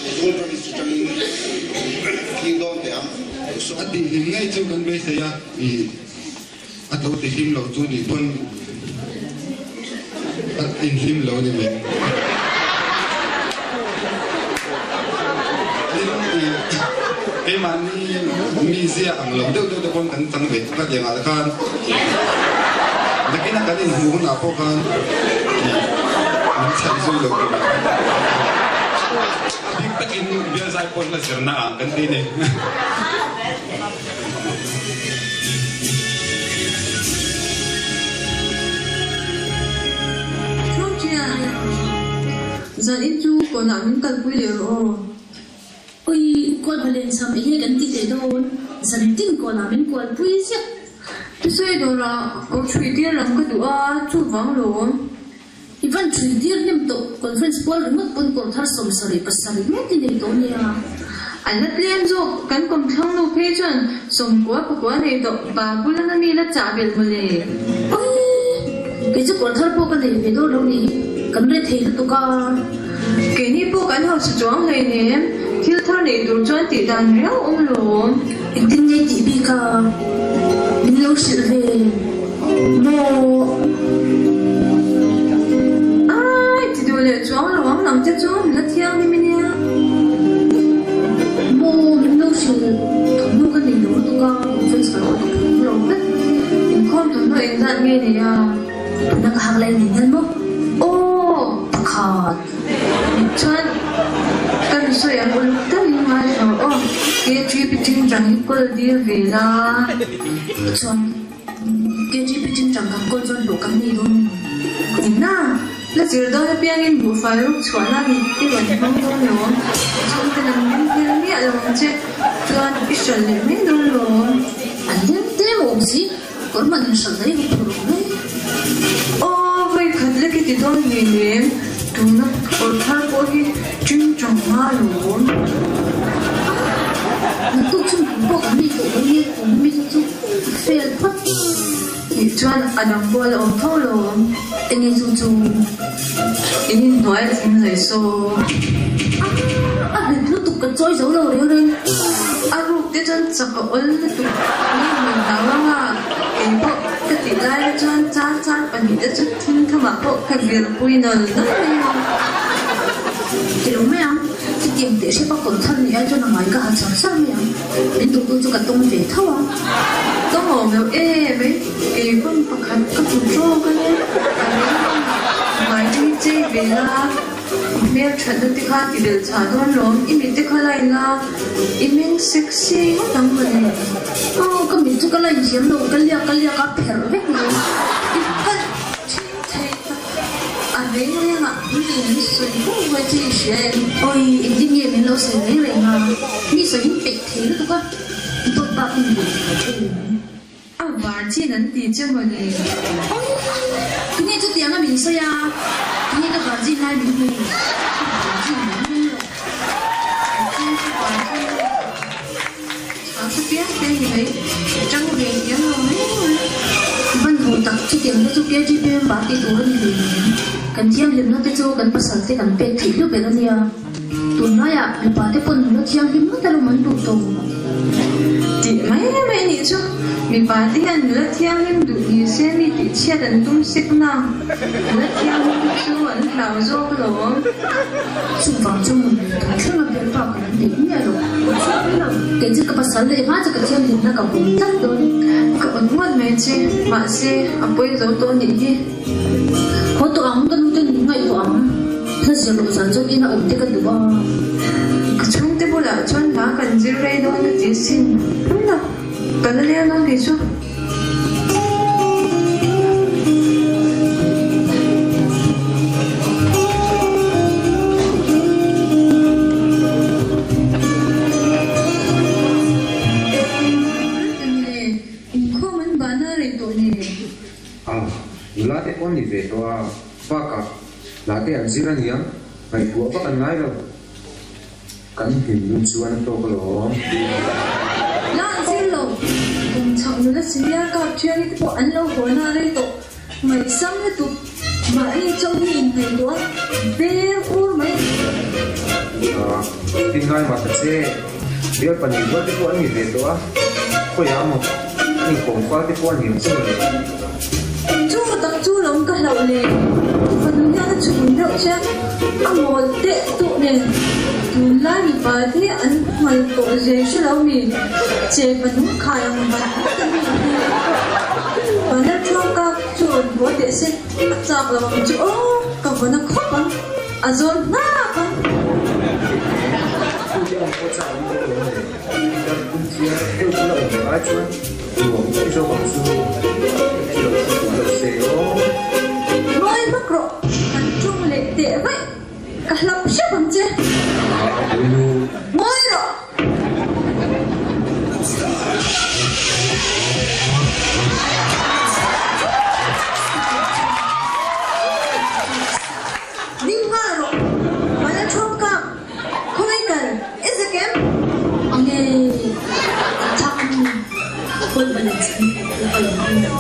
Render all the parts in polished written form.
Aizawl Branch atangin thlir dawn teh ang. A tihhlim ngei chu kan beisei a, ih a tlo tihhlim lo chu nih pawn a inhlim lo ni mai. Tin, ih keimahni mizia ang lo deuh deuh te pawn kan chang ve tlat leh nghal khan nakina kan inhmuh hunah pawh khan ih min chhaih zui lo tur a bik takin bial zai pawn la zirna ah kan ti ni. Zan in chu kawnah min kalpui leh rawh aw. Ui, kual palen cham enge kan ti teh dawn, zan tin kawnah min kualpui ziah. Thusawi dawrah kawr chhui tir lam ka duh a, chuvang lawm. I van chhui tir hnem tawh, conference pual ringawt pawn kawr thar 77 ngawt i nei tawh nia. An la tlem zawk, kan kawmthlang nu phei chuan 90 pakua nei tawh, pa bulan a mi la chah belh mawle. Ui, kei chu kawr thar pawh ka nei ve dawn lo ni, kan re thei lutuk a. Keini pawh kan hausa chuang hleinem, thil thar nei tur chuan tih dan riau awm lawm. Engtin nge tih bik a, min lo hrilh ve maw? Ai, ti duh leh chuang lo ang nang te chu min la thianghlim i nia. Maw, min lo hrilh thawmhnaw ka nei lo lutuk a, conference ka lo ka phur lo vek. Inkhawm thawmhnaw engzat nge nei a? Tuna ka hak lai nen hian maw? Aw! Pakhat. Chuan ka nu sawi ang uluk takin ngai lo aw, KGP tingtang hi kawl dil ve la. Chuan KGP tingtang kan kawl chuan hlawh kan nei dawn em? Ina, la zir dawn apiangin buhfai ruk chhuah nan i rawn hmang dawn lo awm, chhungte lam min hmel miah lo ang che, chuan i hralh leh mai dawn lo awm. An lem tlem awm si. Kawr man in hralh daih vek phur awm mai. Aw vawi khat lek i ti dawn hlei nem, tuna kawr thar pawh hi ṭing ṭang nghal awm. Naktuk chhung kum pawh kan nei tawh lo nge kum mi chu chu a fel phawt. Tih chuan a dang pawh a la awm tho lo awm. Enge chu chu? In inhnuai a thing hlei saw. A hlut lutuk kan chawi zo lo reng reng. A ruk te chuan chak a awl lutuk mi hmun hlau anga kei pawh ka tih lai te chuan char char pahnihte chu thim thamah pawh ka virpui nawl nawl mai a. Ti lo mai ang, chutiang teh hrep a kawn thar nih ai chuan a ngai ka ha char char mai ang. Min duhtu chu ka tawng ve tho a. Tawng awm lo em mai, kei pawn pakhat ka hmu tawk a nia, a reng anga ngai te hi chei ve la. I hmel thatna te kha ti belh chah dawn lawm, i mit te kha line la, i meng sexy ngawt ang mawle. Aw, ka mit chu ka line thiam lo, ka liak ka liak a pherh vek mai. I palh thin thei tak, a reng reng ah mi in sawi huai huai che i hria em? Awi, engtin nge min lo sawi reng reng a, mi sawi in peih thei lutuk a, dawt bak in duh thei lo thei em? A var chin an ti che mawle. Awi! Tunge chutiang a min sawi a? Tunge ka var chin lai min hmu? Ka var chin min hmu lo. A chin chu var chin a ni. Chhang chu piang te ni mai. Tang ve hiam lo mai mai. Van ho tak chutiang te chu KGP member tih tur a ni hlei nen. Kan thianghlimna te chu kan pasal te kan pek theih hlu ber a nia. Tunlaiah mipa te pawn nula thianghlim ngawt alawm an duh tawh. Tih mai mai nih chu mipa te hian nula thianghlim duh ni se mi tih chhiat an tum sek na, nula thianghlim te chu an hlau zawk alawm. Chuvang chu mun tun thleng a bialpa ka lam neih miah lo. Kei chu ka pasal leh hma chu ka thianghlimna ka vawm tlat dawn. Ka awn ngawt mai che, mahse a pawi zo tawh nih hi. Haw tawh ang, ka nu ten min ngaihtuah ang. Hla zir loh zan chuan ina awm te ka duh a. Ka chhungte bulah chuan hla kan zir rei dawn a ti asin. Hmuna, ka la leng dawn kei chu. Inkhawm an bahna rei tawh nen. A, nula te pawh an ni ve tawh a, bakah hla te an zir a nia, ngaihtuah vak an ngai lo. Kan hlim dun chuan a tawk alawm. Hla an zir lo, kum chhak nula senior kap thiani te pawh an lo haw na rei tawh, ngaihsam lutuk, mahni chauh hi inngaihtuah a, ber ur mai. Ah, tin ngai mah ta che. Bial pahnih rual te pawh an ni ve tawh a, khawiah maw an inkawm fal te pawh a ni ang che mawle. Chu tak chu lawm ka hlauh le, fanu hian a chhun reuh che a mawl teh tawh nen tunlai mipa te an nghal tawh zel hre lo mi che fanu khai ang vat vat a mi hi Vanla Thuangka chu rawn haw teh se a chak lo ang chu aw ka vawn a khawp ang a zawn hnak ang. Chu te ang pawh chak ang bawk lo le, kan phunchiar deuh bula awm leh ai chuan Nuam daih zawk ang chu, i lo hre tur lo se aw. Ngawi vak rawh, kan ṭawng leh teh vaih, ka hlap hrep ang che. Ah, Buinu. Ngawi rawh. Ding nghal rawh, Mala ṭhawm kak. Khawi kal i zak em? Enge ka chak ni kawlh ban in chhan ka kal ang u.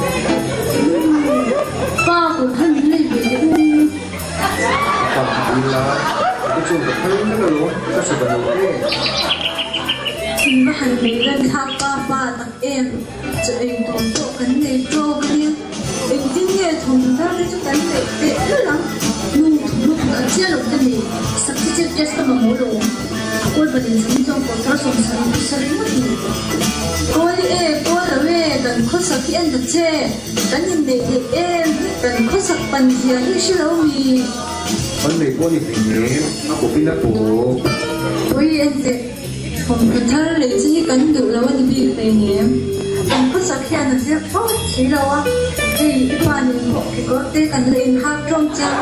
Pa kawr khan min lei ve teh u. Pa ka dil la, ka chuan ka phal vek alawm, ka hre va lo e. In va han hmei lan thlak pa pa tak em, chaw ei tur pawh kan nei tawk a nia. Engtin nge thawmhnaw te chu kan neih teh lul ang? Nu, thawmhnaw kut an chiah loh te nei, sakhi chep test ka mamawh lo awm. A kawl balin chhan hi chuan kawl thar 70 pawisa ringawt ni. Kawl i e, kawl lo e, kan khawsak hi en ta che, kan inneih theih em hi kan khawsak pan zia hi hre lo mi? Kan nei pawh ni thei nem, a pawpin a pawp. Pawi en teh. Thawmhnaw thar leh chi hi kan duh lo a ni bik hleinem. Kan khawsak hian a zir thlawt si lo a, hei i pa nen pawh kekawr te kan la inhak ṭawm chiang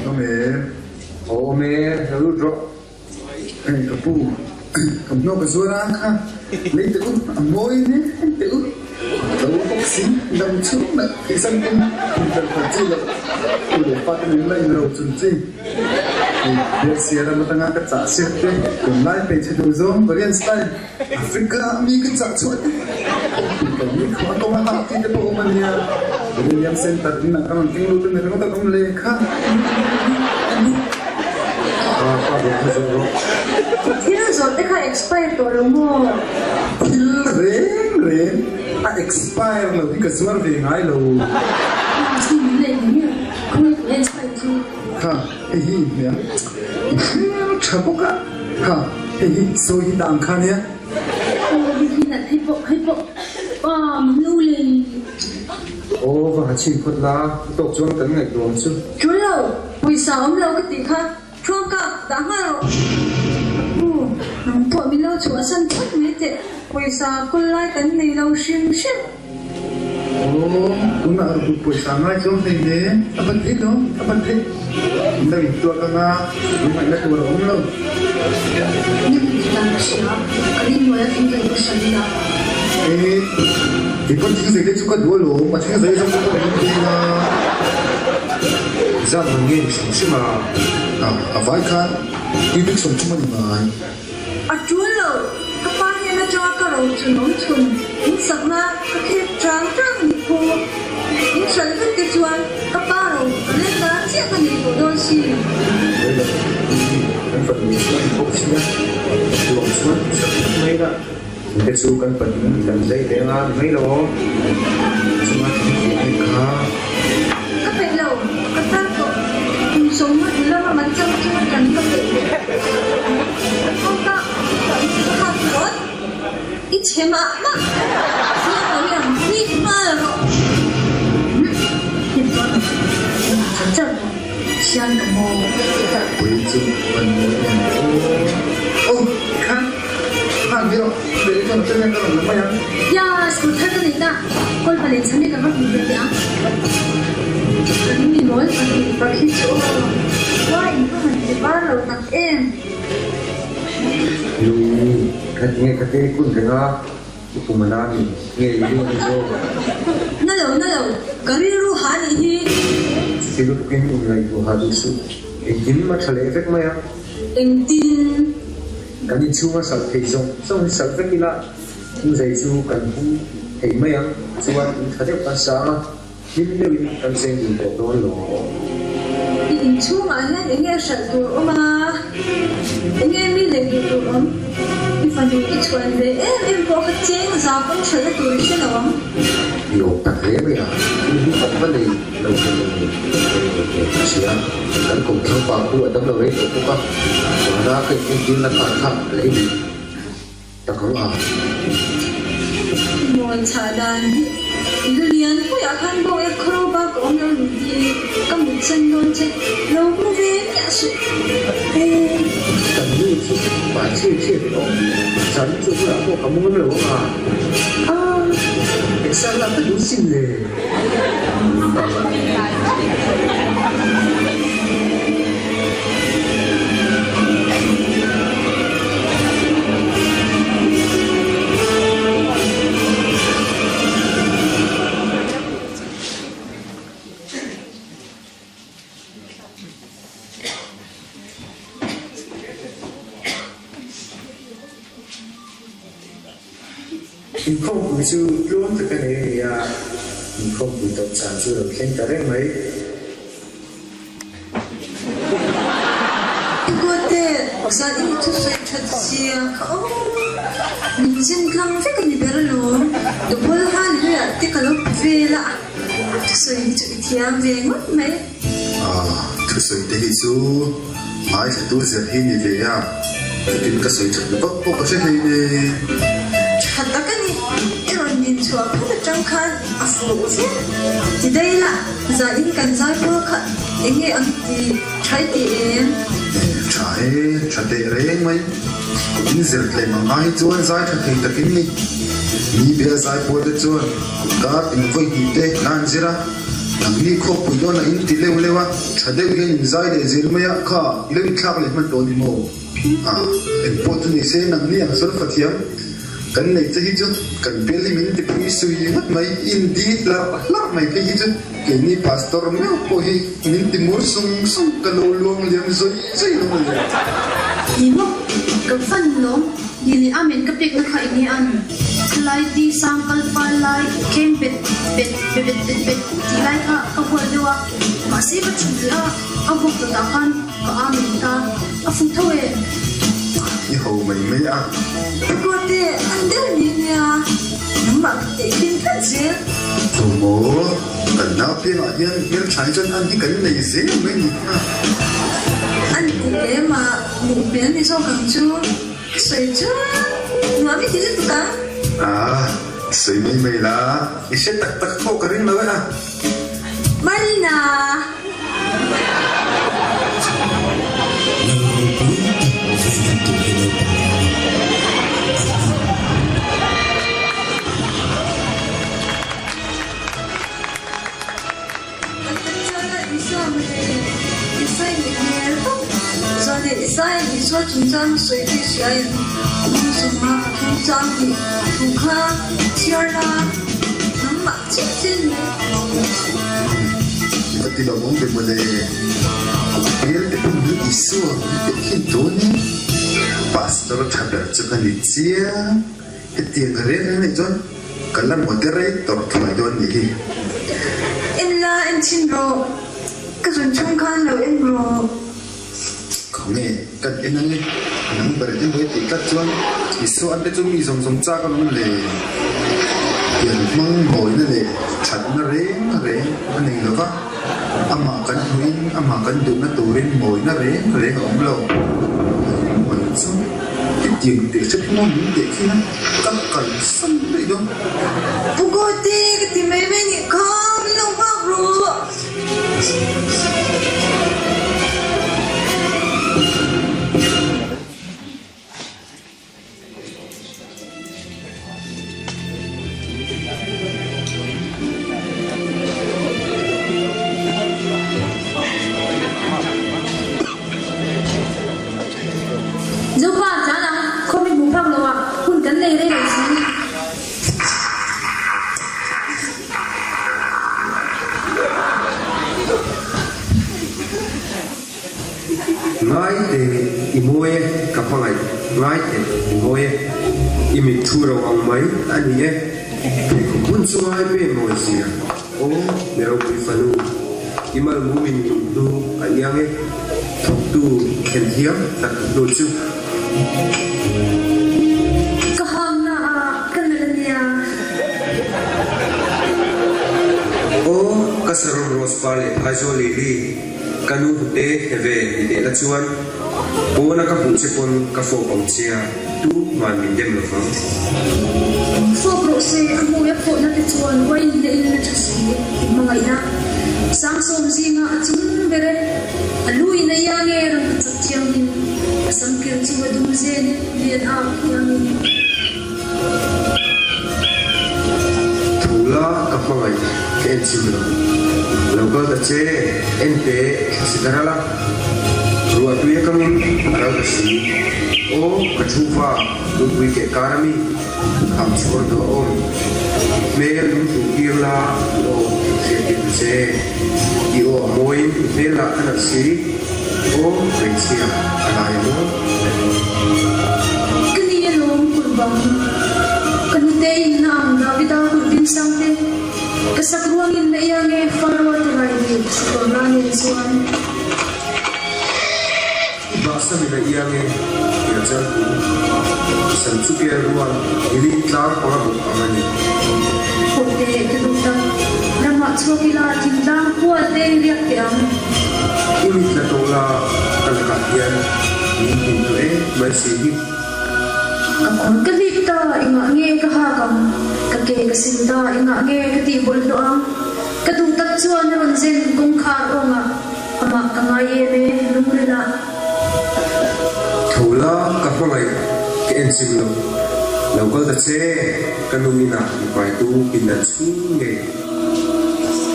Awm e. Awm e, lo lut rawh. Hei ka pu, thawmhnaw ka zuar a kha lei teh u, a mawi hle teh u, lo bawk si, dam chhung leh theisan in intel phal chi loh, tu leh fa te min la in ro chun chi. Hei Persia ram atanga ka chah siat te, tunlai hmeichhe duh zawng Korean style, Africa a mi ka chah chhuah te, kan ni khaw a kawng a hak chi te pawh awm a nia, William Center in ah ka rawn keng lut a ni ringawt a awm le kha. Thil zawh te kha expire tawh lo maw? Thil reng reng a expire lo hi ka zuar ve ngai lo. Kha hei hi hmel i hmel tha bawk a, kha hei hi sawi hi ta ang kha nia. Aw va ha chhin phawt la, i tawk chuan kan ngaihtuah ang chu. Tul lo, Pawisa awm lo ka tih kha Thuang kap dah nghal rawh. Ka pu, nang pawh min lo chhuahsan phawt mai teh, pawisa kawl lai kan nei lo hrim hrim. Aw, tunah rukuk pawisa ngai chuang hlei ne, a bat theih lo, a bat theih. Min lo intuak anga, min ngaihna tur a awm lo. Ni hmun chu dan ka hria, kan inhnuaia thingzai ka hran ila. E, keipawn thingzai te chu ka duh alawm, a thingzai zawng chu ka rawn inpui a. Zat man nge ni hrim hrim a? A, a vai khan cubic 30 a ni ngai. A tul lo, ka pa hnen atanga ka ro chhun awm chhun in sakna ka khek chang chang a ni phu. In hralh vek te chuan ka pa ro ka let dan chiah ka nei tawh dawn si. Rei lo, kan fanu chuan i bawk si a, ruang chuan i sak vek mai la. Te chu kan pahnih kan zai ve anga ni mai lo aw. Chunga thingpui te kha. Ka peih lo, ka tar tawh. Kum sawmnga hnu lama man chang chu kan ka peih leh. Kawngka ka khak rawt. I chhe mah mah. Fiang lo hian hnik nghal rawh. Hnim chuan char char rawh. Sian ka maw. Pui chu van mawi em aw. Aw khan. Ya, school thar ka nei ta. Kawl palen chhan hi ka va hmu ve teh ang. Kan mi mawl pahnih pakhi chu aw. Khua in va han ti var lo tak em. Lui, khat nge khat e kun reng a, i pum a na mi nge i ring a zawk. Na lo, na lo, ka rilru ha nih hi. Chuti lutukin inngaihtuah ha duh suh. Engkim a tha leh vek mai a. Engtin Kan inchhunga hralh thei zawng zawng hi hralh vek ila. Inzei chu kan pum thei mai ang, chuan in tha deuh kan sang a, hlim deuhin kan cheng dun tawh dawn lo. I inchhungah hian enge hralh tur awm a, enge mi lei duh tur awm? I fanu i chhuan ve em em pawh kha cheng zau pawn hralhna tur i hre lo ang. I awm tak hle mai a, thil hi kan va nei lo thei lo ni teh ka hria. Kan kawmthlang pa khu a damlo rei tawh bawk a, vana ka inentirna khan kha lei duh. Tak ang a. Mawi chhah dan hi i lu lian puiah khan bawk e khawro bak ka awm lo ni hi ka mut sen dawn che lo hmu ve miah suh e. Kan nu chu hmai chhir chhir ve aw. Zan chu bulah pawh ka mu ngam lo ang a. Aa exer lak ka duh sin le. Inkhawmpui chu tluang tak a nei a ni a, inkhawmpui tawp chan chu lo thleng ta reng mai. I kuate zan in i thusawi that zia kha aw, min zin tlang vek a ni ber alawm, Dupawl Hallelujah te ka lo pe vel a, thusawi hi chu i thiam ve ngawt mai. Ah, thusawi te hi chu ngaithlatu zir hi ni ve a, chutin ka sawi that vak pawh ka hre hlei ne. Tha tak a ni, i rawn din chhuah phat atang khan a fuh vek. Ti daih la, zanin kan zai pawl kha eng nge ang ti tha i ti em? Tha e, tha teh reng mai. In zir tlem ang ai hi chuan zai tha thei takin ni. Mi bia zai pawl te chuan kar in vawi hnih te an zir a. Nangni khawpui dawn a in ti leuh leuh a, tha deuh hian in zai leh zir mai a, kha i lo inthlak leh hman tawh a ni maw? Ah, engpawh chu ni se nangni ang sawn fathiam kan nei che hi chu kan bial hi min ti phui sui ngawt mai, in di hlarh hlarh mai phei hi chu keini pastor meuh pawh hi min ti mur sung sung ka lo luang liam zawi zawi lo mai le. Ni maw? Ka fan lawm, ni leh amen ka pekna kha enge an? Khalai ti sang kal fal lai kheng bet bet be bet bet bet tih lai kha ka hual deuh a, mahse ka chhun leh a, a vuak dawtah khan ka amen ta, a fuh tho e. I ho mai mai a. Kuate an deuh ni nia, nangmah ka teh hlim tlat zel. Chu maw, kan nau piangah hian hmeltha hi chuan an hi kan nei zel mai ni kha. An ti em a, hmuh hmel ni zawk ang chu. Ka sawi chuan nuam i ti lutuk ang. A, sawi mai mai la, i hre tak tak pawh ka ring lo e a. Marina! Lal ropui tak veilam tur hi naupang a ni. Kan chana Isua mawle Isai nih hmel vak. Chuan hei Isai Isua chungchang a sawi phei hria em? Hmang zawma pathum chang tih thu kha chhiar la nangmah chiah chiah ni. I va ti lo awm ve mawle. Hmel te pawh hi Isua min teh khin dawn e. Pastor tha ber chu ka ni chiang. Hetiang a reng reng anih chuan ka la moderator thuai dawn nih hi. En la, en chhin rawh. Ka zun chhung khan lo en rawh. Khawnge kan en ange, number emaw i tih tlat chuan Isua te chu mi zawng zawng chak a awm le. Pian hmang mawina leh thatna reng reng a nei lo va, amah kan hmuhin amah kan duhna turin mawina reng reng a awm lo. Mawina chu. Hetiang teh hrep maw min teh khin a, ka kalsan daih dawn. Pu Gote ka ti mai mai nih kha, min lo nghak rawh. Zopa, tlan ang, khawm i hmuh phak lo ah hun kan nei rei lo si. Ngai te i mawi e, ka hmangaih, ngai te i mawi e. I mit thu ro ang mai a ni e. Pheikhawk hun chunga i pen mawi zia. Aw, mi ropui fanu, i mal mumin lung hnu a iang e. Thawktu thlen thiam tak hnu chu. Ka hamna ah ka nalh a nia. Aw, ka saron rose par leh phaizawl lily. Ka nu hnute he ve ni teh la chuan pawna ka hmuh che pawn ka fawp ang chia tu hman min dem lo vang. Fawp rawh se, a hmui a phawhna te chuan wine leh in la tha si i hmangaihna. Sangsawm zinga a chung ber e, a lu in a ia nge rawn ka chak thianghlim, a samkir chu a dum zen e, lian ak hiangin. Tho la ka hmangaih ka en chim lo. Lo kal ta che, en teh thla si ta ral a. Ruah tui a kangin a ral ta si. Aw, ka thu va, lungpui keh kar a mi, kham chhawr duh a awm. Hmel min hmuh tir la, i aw hriat tir ta che. I aw a mawiin i hmel lah a nalh si. Aw, hmeichhia a lai a maw? Ka ni alawm kulh bang. Ka hnute in na ang Davida kulh ding sang te. Ka sak ruangin na ia nge Faro a ti rai ve sakawr ra nen chuan. I bahsam in a ia nge tia chal pu. I sam chu kel rual nilin tlang panga bawk ang a ni. Haw teh ka duh tak. Ramah chhuak ila thingtlang hual te riak teh ang. I mit la tawh la ka lakah hian min hlim duh em mai si hi. Ka khawn ka hlip ta engah nge ka hak ang, ka ke ka sil ta engah nge ka tih bawlhhlawh ang. Ka duh tak chuan a rawn zen kawngkhar awngah amah ka ngai em e lungrilah. Tho la ka hmangaih ka en chim lo, lo kal ta che ka nu inah mipaitu pindan chhung ngei.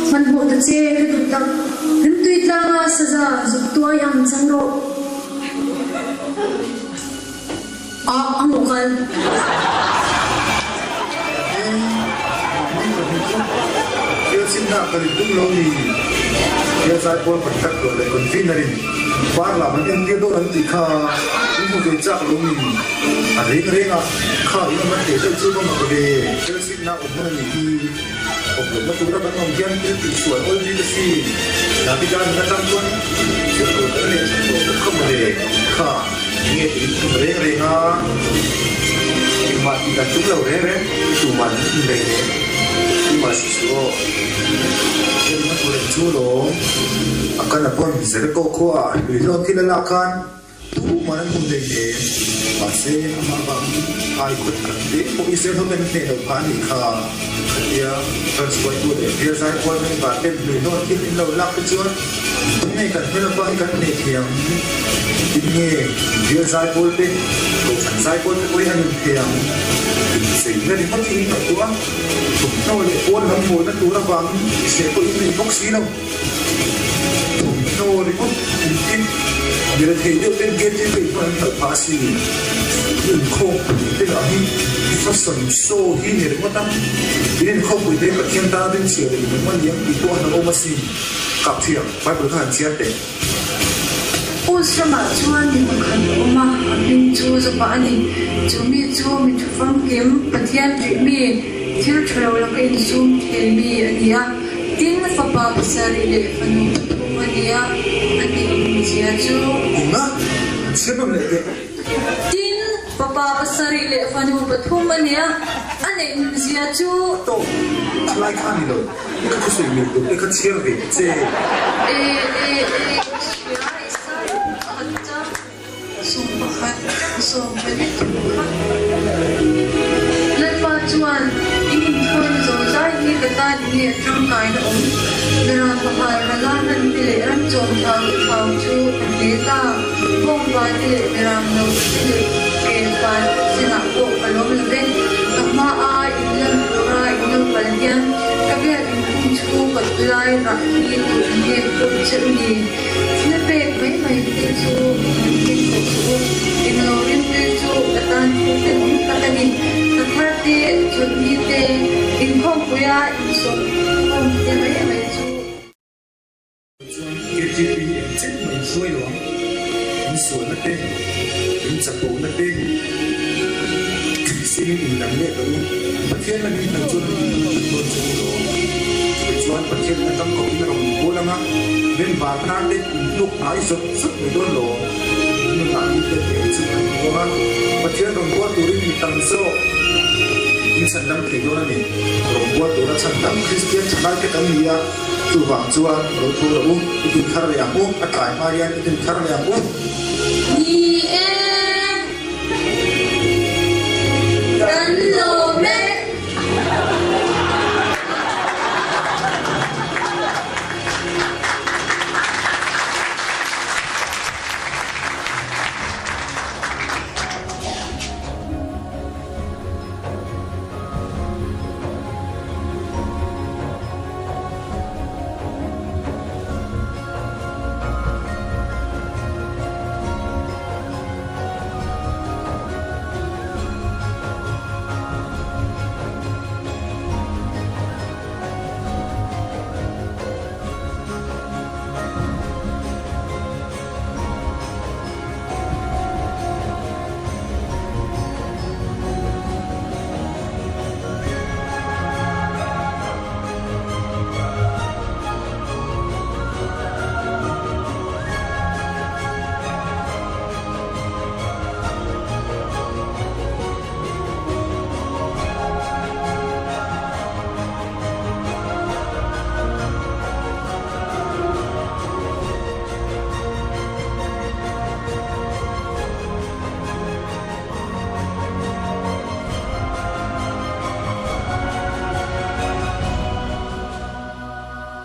Hmanhmawh ta che ka duh tak, rimtui tlanga saza zuk tuai ang chang rawh. A a maw kal? Thil chimnak kan in tum lo mi thil zaipawl contact tuah leh convener in par lam an entir dawn an tih kha in hmu ve chak lo mi a reng reng a kha in awm an teh deuh chu va mak ve thil chimnak awm hmun a nih hi awm lohna tura kan awm hian thil tihsual awl bik a si Davida nun atang chuan zir tur kan neih that tawh bawk kha mawle kha. Enge tih in tum reng reng a, engmah tih kan tum lo reng reng, tumah an in rei leh tumah si suh aw. Heng a tur eng chu lawm, a kan a pawn Jericho khua ah lui hlawm thil a lak khan tumah an hmu hlei nem, mahse amah vangin ai khawt khat te pawh Israel ho ten an hneh lo phah a nih kha. Khatia Ranshuaitu leh Bialzai khual member ten lui hlawm thil in lo lak te chuan Tunge kan hmel pa hi kan hneh thei ang? Tin nge bial zaipawl te, kohhran zaipawl te pawh hi an inthei ang? Incheina ringawt hi in ngaihtuah a, thawmhnaw leh pawn lam mawlna tur avangin hreh pawh in nei bawk si lo. Thawmhnaw ringawt intin mi rethei deuh ten KTP hman an hlauh phah a si. Inkhawmpui te lah hi fashion show hi ni ringawt a, in inkhawmpui te hi Pathian tana rinchhiah leh inawm a ni ang tih pawh a hlauhawm a si. Kap thiam, Bible kha han chhiar teh. Us ramah chuan mi pakhat a awm a, a hming chu Jopa a ni. Chu mi chu mi thu famkim, Pathian rih mi, thil tha lo laka insum thei mi a ni a. Tin, fapa pasarih leh fanu pathum a ni a, a nih awmzia chu. Engah? Han chhiar nawm leh teh. Tin, fapa pasarih leh fanu pathum a ni a, a neih awmzia chu. Tawk, thalai kha a ni lo. Ka thusawi mil tur te kha chhiar ve ta che. E e e ka hria i sai pakhat chang 11 20 thu kha. Lalpa chuan in inthawina zozai hi ka tan enge a tangkaina awm? Beram pahal rala hlan te leh ram chawm thau te thau chu ka hle ta. Bawngpa te leh beram no te leh kelpa sinah pawh ka lawm lo ve. Ka hmaa in lan tura in lo kal hian ka biak inkhung chhung kawt lai rah hi tur nge pawh che u ni. Thil pek mai mai te chu min keng tawh suh u. Englo rimtui chu ka tan thil tenawm tak a ni. Ka thar te, chawlhni te, inkhawmpuia insawmkhawm te mai mai chu. Chuan KTP hi eng chen mah in hruai lo ang, in sualna te, in chapona te, sim. Dimin in lam leh tawh u. Pathian lamin hnaih chuan an in lam dawn che u lawm. Chutichuan Pathian in atang kawpin a rawn bual ang a, member hnar te in hnuk hnai zawt zawt mai dawn lawm. Nunah mi te hmel chu an hmu ang a, Pathian rawn bual turin mi tam zawk in chhan dam thei dawn a ni. Rawn bual tura chhan dam Kristian thalai te kan ni a, chuvang chuan lo tho rawh u, i tin thar leh ang u, a tlai hma hian i tin thar leh ang u. Ni e. Kan lawm.